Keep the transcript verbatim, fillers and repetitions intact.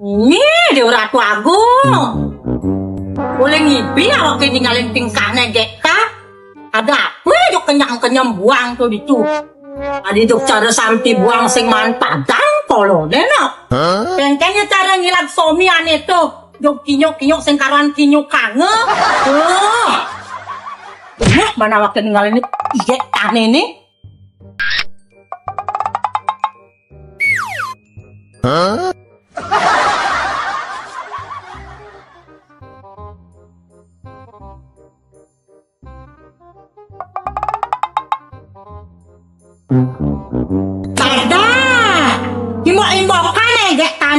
Ini dia Ratu Agung. Boleh ngipi awake ningalin tingkahne gek ta? Ada apa jok kenyang-kenyem buang to ditu? Adi jok cara sampi buang sing maan padang kolo deh no. Bengkene cara ngilad somi ane to. Jok kinyok-kinyok sing karuan kinyok kange. Wah. Ini mana awake ningalin ini gek tane ini?